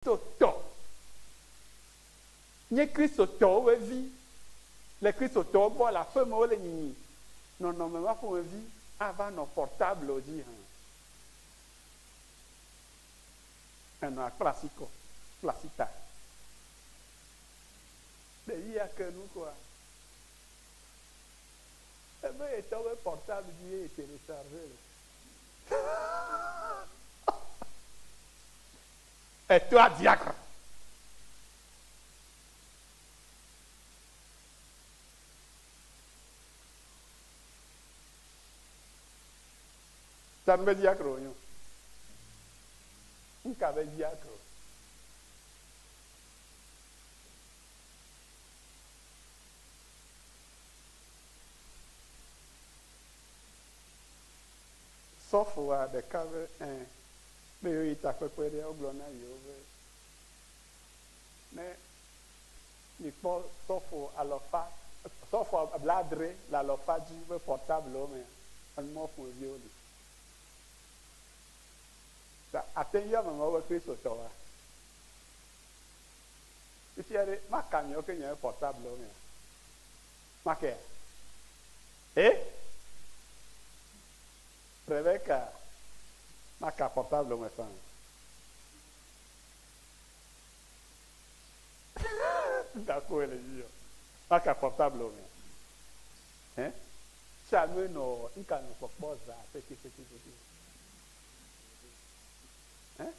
Kristotɔ nye Kristotɔwo ƒe vi le Kristotɔwo gbɔ le aƒeme wole nyinyi nɔnɔme ma ƒomevi ava nɔ portable dzi hã. Enɔa kpla asi kɔ, kpla asi ta. Ɖevi ya ke nu kɔa, ebe yetɔ be portable dzi ye ye telecharger le. Etoa diakre. Ta nu be diakre wònyo. Ŋka be diakre. Sɔfoa ɖeka be ẽ. Ne yewoyi takpekpe ɖea, wogblɔ na yewo be, Ne mikpɔ sɔfo alɔfa, sɔfo blaadre le alɔfa dzi be portablewo mea, enumɔ ƒomeviwo li. Ta ate ŋu yɔ ame mawo be Kristotɔwoa? Fifia ɖe, maka miawo ke miaƒe portablewo mea? Makea? E? Rebecca maka portable me faa. Ŋka le dzi yɔ. Maka portable me. Hein? Tsa nu nɔ ŋka nɔ kpɔkpɔ za fete fete fete. Hein?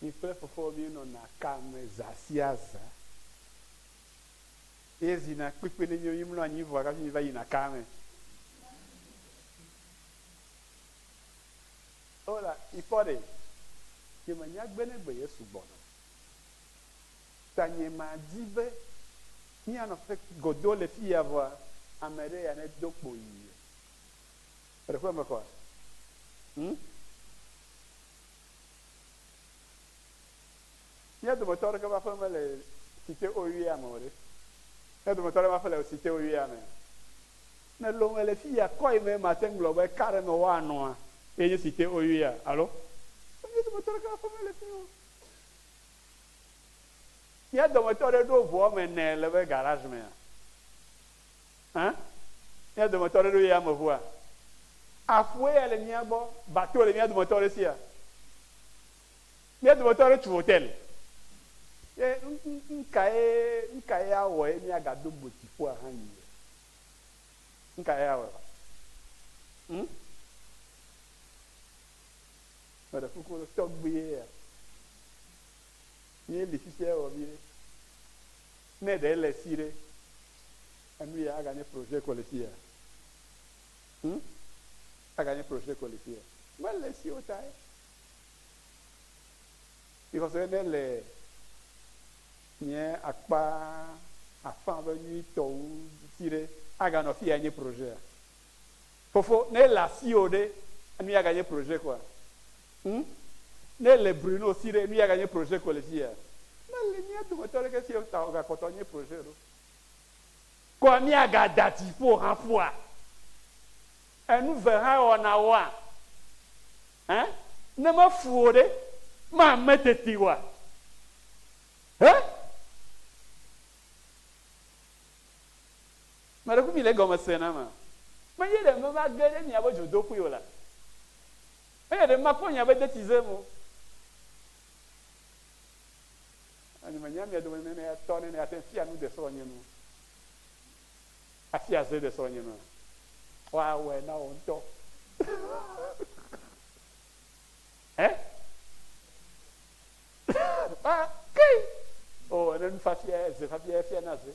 Mi kple fofo mi nɔna kame za sia za. Ye zina kpekpe ne míwo mlɔ anyi vɔa kafi mi va yina kaa me. Ola, ikpɔ ɖe, nye me nya gbe ne gbe Yesu gbɔna. Ta nye ma di be mía nɔ fe godo le fiya vɔa ame ɖe ya ne do kpo yi. Eɖe ƒe me kɔa? Hm? Mía dometɔ aɖeke ƒe aƒe mele Cité OUA me o ɖe? Mía dometɔ aɖe ƒe aƒe le Cité OUA mea? Ne Lome le fiya, kɔe me mate ŋu gblɔ be ka ɖe me woanɔa ye nye Cité OUA, alo? Mía dometɔ aɖeke ƒe aƒe mele fi o. Mía dometɔ aɖe ɖo ʋu woame ene le eƒe garage mea? Hã? Mía dometɔ aɖe ɖo yameʋua? Aƒue ya le mía gbɔ, bateau le mía dometɔ aɖe sia? Mía dometɔ aɖe tu hotel. Ye nukae nukae awɔ ye míagado go dziƒoa hã yi? Nukae awɔe? Hm? Meɖe kuku ɖo tɔgbie ya. Míeli fifia wɔ viɖe. Ne ɖe le si ɖe, enu ya aganye projet ko le fi ya. Hm? Aganye projet ko le fi ya. Mele si o tae. Mixɔse ne le nye akpa afã be nyuitɔ wu si ɖe, aganɔ fi ya nye projet a? Fofo, ne le asiwò ɖe, enu ya ganye projet koa? Hm? Ne le Bruno si ɖe, enu ya ganye projet ko le fi ya? Mele mía dometɔ ɖeke si o ta wògakpɔtɔ nye projet ɖo. Kɔa míagada dziƒo hã ƒua? Enu ve hã wɔna woa? Ẽ? Ne mefu wò ɖe, mame teti oa? He? Meɖe ku mi le egɔme se na ma. Menye ɖe meva ge ɖe miaƒe dzodoƒui o la. Menye ɖe makpɔ miaƒe detize me o. Nye menya mia dome nene tɔ nene ate fia nu de srɔ̃nye nu. Afia ze de srɔ̃nye nua. Woawɔe na wò ŋutɔ. Ɛ? Ah, ke! O, ne nufafia, ze fafia fia na ze.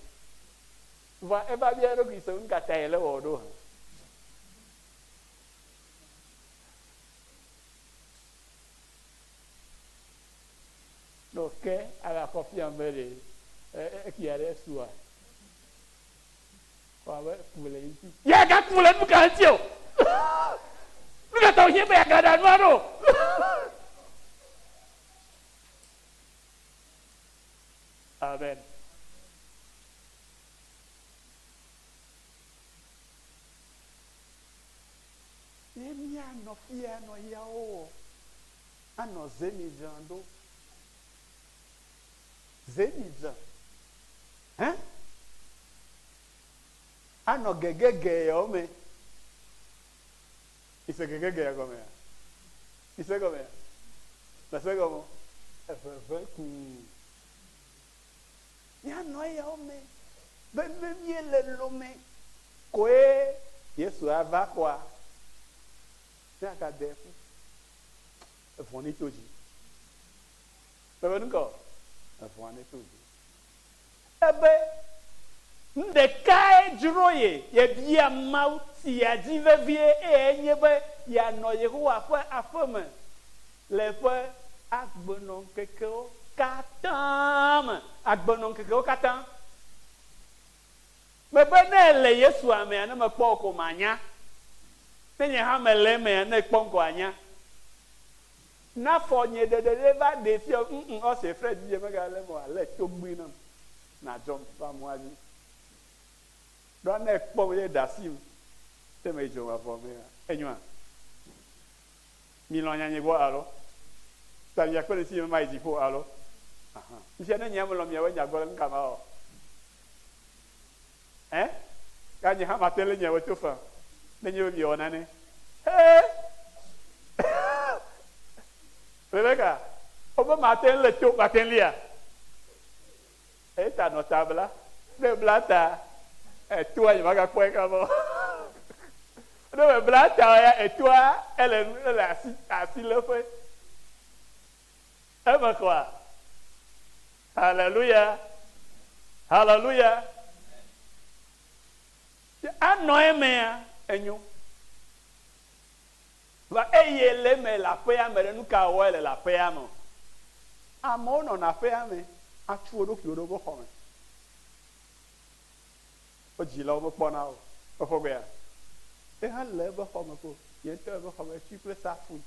Vɔa eva bia eɖokui se nu ka tae le wɔwɔ ɖo hã. No ke agakɔ fiam be ɖe ekia ɖe esua. Kɔ abe ku le ŋuti. Ya gaku le nu ka ŋuti o? Nu ka ta wòhiã be yeagaɖa nua ɖo? Amen. Ne míanɔ fia nɔ yawo wɔ. Anɔ zemidzan ɖo. Zemidzan. Hɛn? Anɔ gegegeyawo me. Mise gegegeya gɔmea? Mise gɔmea? Mese gɔme o. Eʋeʋẽ kuu. Míanɔ eyawo me be ne míele lome koe Yesu ava kpɔa, míagade ƒu. Evɔ̃ neto dzi. Mebe nu ka o? Evɔ̃a neto dzi. Ebe nu ɖekae dzro ye yebia Mawu si yeadi vevie, eyae nye be yeanɔ Yehowa ƒe aƒe me le eƒe agbenɔŋkekewo katã me. Agbenɔŋkekewo katã. Mebe ne èle Yesua mea, ne mekpɔ wò ko manya. Ne nye hã mele emea, ne èkpɔm ko ànya. Na fɔ nye ɖeɖe ɖe va ɖee fia o, ŋ-ŋ, ɔse Fred dzi megale eme o, ale togbui nam nadzɔm va mɔa dzi. Ɖoa ne ekpɔm ye ɖe asim te meyi dzomavɔ mea, enyoa? Mi lɔ̃ nyanye gbɔ alo? Ta mia kpe ɖe ŋutinye be mayi dziƒo alo? Aha. Fifia ne nyea melɔ̃ miawoe nya gbɔ le nuka mawɔ? Ɛ? Ga nye hã mate lé miawoe to faa ne nye be miewɔ nane. Hee! Rebeka, wobe mate ŋu le to, mate ŋu lia? Eyi ta nɔ ta bla. Ne bla ta, etoa nye magakpɔe kaba o. Ne mebla ta o ya, etoa ele ele asi asi léƒe. Eme kɔa? Haleluya! Haleluya! Anɔ emea, enyo. Va eye le eme le aƒea me ɖe, nuka wɔe le le aƒea me? Amewo nɔna aƒea me atu wo ɖokuiwo ɖe woƒe xɔ me. Wo dzilawo mekpɔna o. Eƒe gbea? Eha le eƒe xɔ me ko. Ye ŋutɔ eƒe xɔ me, etui kple safui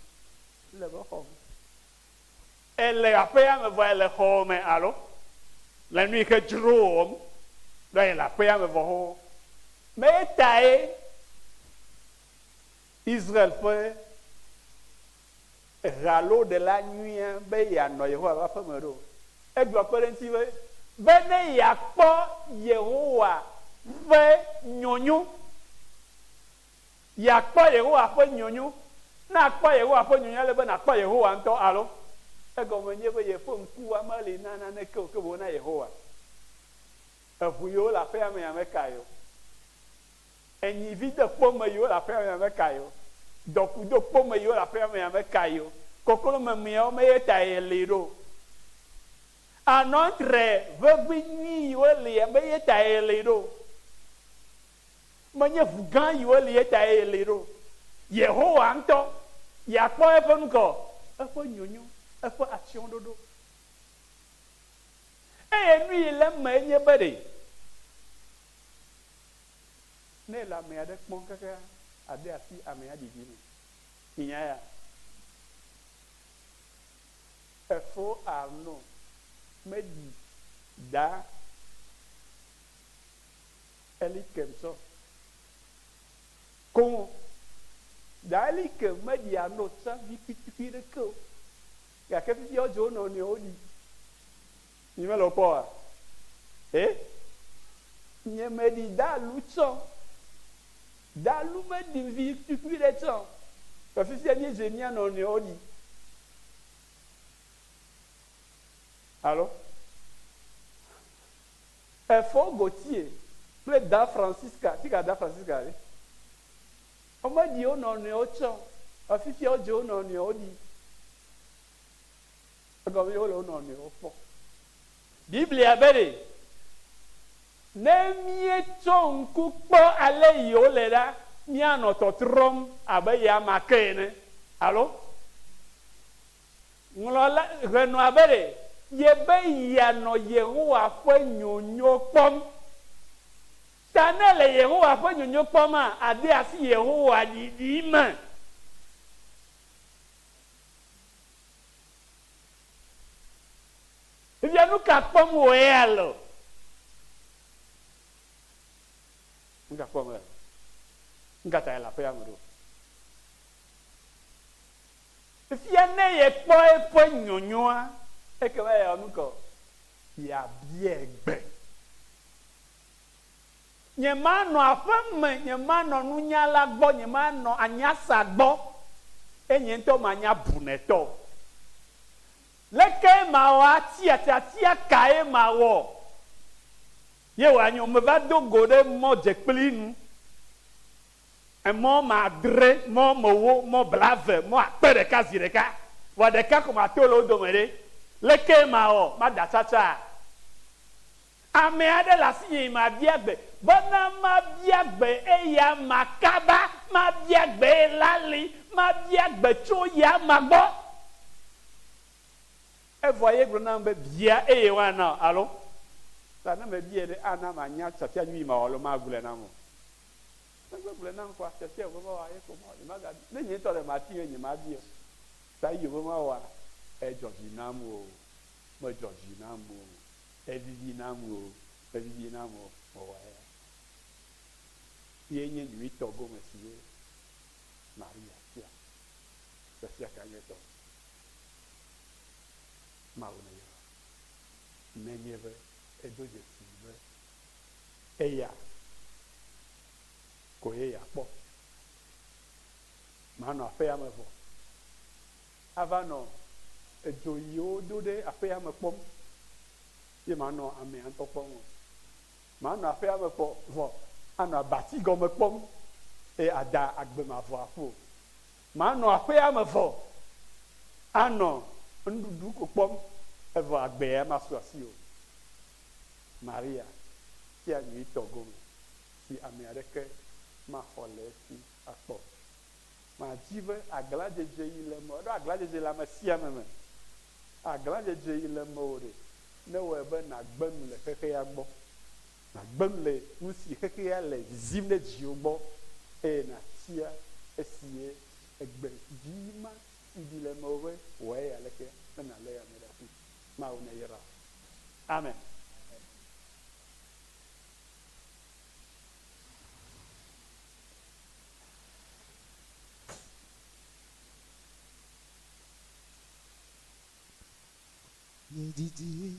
le eƒe xɔ me. Ele aƒea me vɔ ele xɔ me alo le nu yi ke dzro wɔm ɖo ele aƒea me vɔ xoxo. Metae Israel ƒe ʋealoɖela nyuia be yeanɔ Yehowa ƒe aƒe me ɖo. Egblɔ kpe ɖe eŋuti be, bene yeakpɔ Yehowa ƒe nyonyo. Yeakpɔ Yehowa ƒe nyonyo. Ne àkpɔ Yehowa ƒe nyonyo, ele be nàkpɔ Yehowa ŋutɔ, alo? Egɔme nye be yeƒe ŋkuwa meli na naneke o, ke boŋ na Yehowa. Eʋu yiwo le aƒea mea mekae o. Enyivi de kpo me yiwo le aƒea mea mekae o. Dɔku do kpo me yiwo le aƒea mea mekae o. Koklo memeawo me ye tae li ɖo. Anɔtre ʋeʋĩ nyui yiwo lia me ye tae li ɖo. Menye ʋu gã yiwo li ye tae li ɖo. Yehowa ŋutɔ yeakpɔ eƒe ŋkɔ, eƒe nyonyo, eƒe atsyɔ̃ɖoɖo. Eye nu yi le eme enye be ɖe ne èle ame aɖe kpɔm kaka ade asi amea ɖiɖi me. Minya ya? Efo Arno meɖi da Eli kem tsɔ. Koŋ o. Da Eli kem meɖi Arno tsã vi kpuikpui ɖeke o. Gake fifia wodze wo nɔnɔewo ɖi. Mi mele wo kpɔ oa? E? Nye meɖi dalu tsɔ. Dalu meɖi vi kpikpi ɖe tsɔ. Vɔ fifia míedze mía nɔnɔewo ɖi. Alo? Efo Gauthier kple Da Francisca, fika Da Francisca le? Womeɖi wo nɔnɔewo tsɔ. Vɔ fifia wodze wo nɔnɔewo ɖi. Egɔme ye wole wo nɔnɔewo kpɔ. Biblia be ɖe, Ne míetsɔ ŋku kpɔ ale yi wole la, míanɔ tɔtrɔm abe ya ma ke ene. Alo? Ŋlɔla ʋenɔa be ɖe, yebe yeanɔ Yehowa ƒe nyonyo kpɔm. Ta ne èle Yehowa ƒe nyonyo kpɔma, àde asi Yehowa ɖiɖi me. Fifia nu ka kpɔm wò ya le o? Nu ka kpɔm le? Nu ka ta le aƒea me ɖo? Fifia ne yekpɔ eƒe nyonyoa, ekema yeawɔ nu ka o? Yeabia gbe. Nyemanɔ aƒe me, nyemanɔ nunyala gbɔ, nyemanɔ anyasa gbɔ, eye nye ŋutɔ manya bunetɔ o. Leke mawɔ atia? Tiatia kae mawɔ? Ye wòanyo meva do go ɖe mɔ dzekpli nu. Emɔ madre, mɔ mewo, mɔ blave, mɔ 1000 zi ɖeka. Vɔa ɖeka ko mato le wo dome ɖe. Leke mawɔ? Mada tsatsaa? Ame aɖe le asinye yi mabia gbe bena mabia gbe eya ma kaba, mabia gbe lali, mabia gbe tso ya ma gbɔ. Evɔa ye gblɔ nam be, Bia eye woana wò, alo? Ta ne mebiae ɖe, ana manya tiatia nyui mawɔ alo magblɔe nam o. Megbe gblɔe nam kpɔa, tiatia wòbe mawɔa, ye ko mawɔ. Nyemagabi, ne nye ŋutɔ ɖe mati ye nyemabia o. Ta eyi wòbe mawɔa, edzɔ dzi nam o, medzɔ dzi nam o, evivi nam o, mevivi nam o, mewɔ eya. Ye nye nyuitɔ gome si ye Maria tia. Tiatia ka nye tɔ? Mawu neyra wò. Nenye be èdo dzesii be eya koe yeakpɔ. Manɔ aƒea me vɔ ava nɔ edzo yi wodo ɖe aƒea me kpɔm ye manɔ amea ŋutɔ kpɔm o. Manɔ aƒea me kpɔ vɔ anɔ abati gɔme kpɔm eye ada agbe mavɔ aƒu o. Manɔ aƒea me vɔ anɔ nuɖuɖu ko kpɔm evɔ agbea masu asi o. Maria tia nyuitɔ gome si ame aɖeke maxɔ le esi akpɔ o. Madi be aglãdzedze yi le mewò, eɖo aglãdzedze le ame sia ame me. Aglãdzedze yi le mewò ɖe, newɔe be nàgbe nu le xexea gbɔ, nàgbe nu le nu si xexea le zizim ɖe dziwò gbɔ eye nàtia esi ye egbe dzi ma si ɖi le mewò be wɔ eya leke ne nàlé ame ɖe asi. Mawu neyra wò. Amen. Nye didi.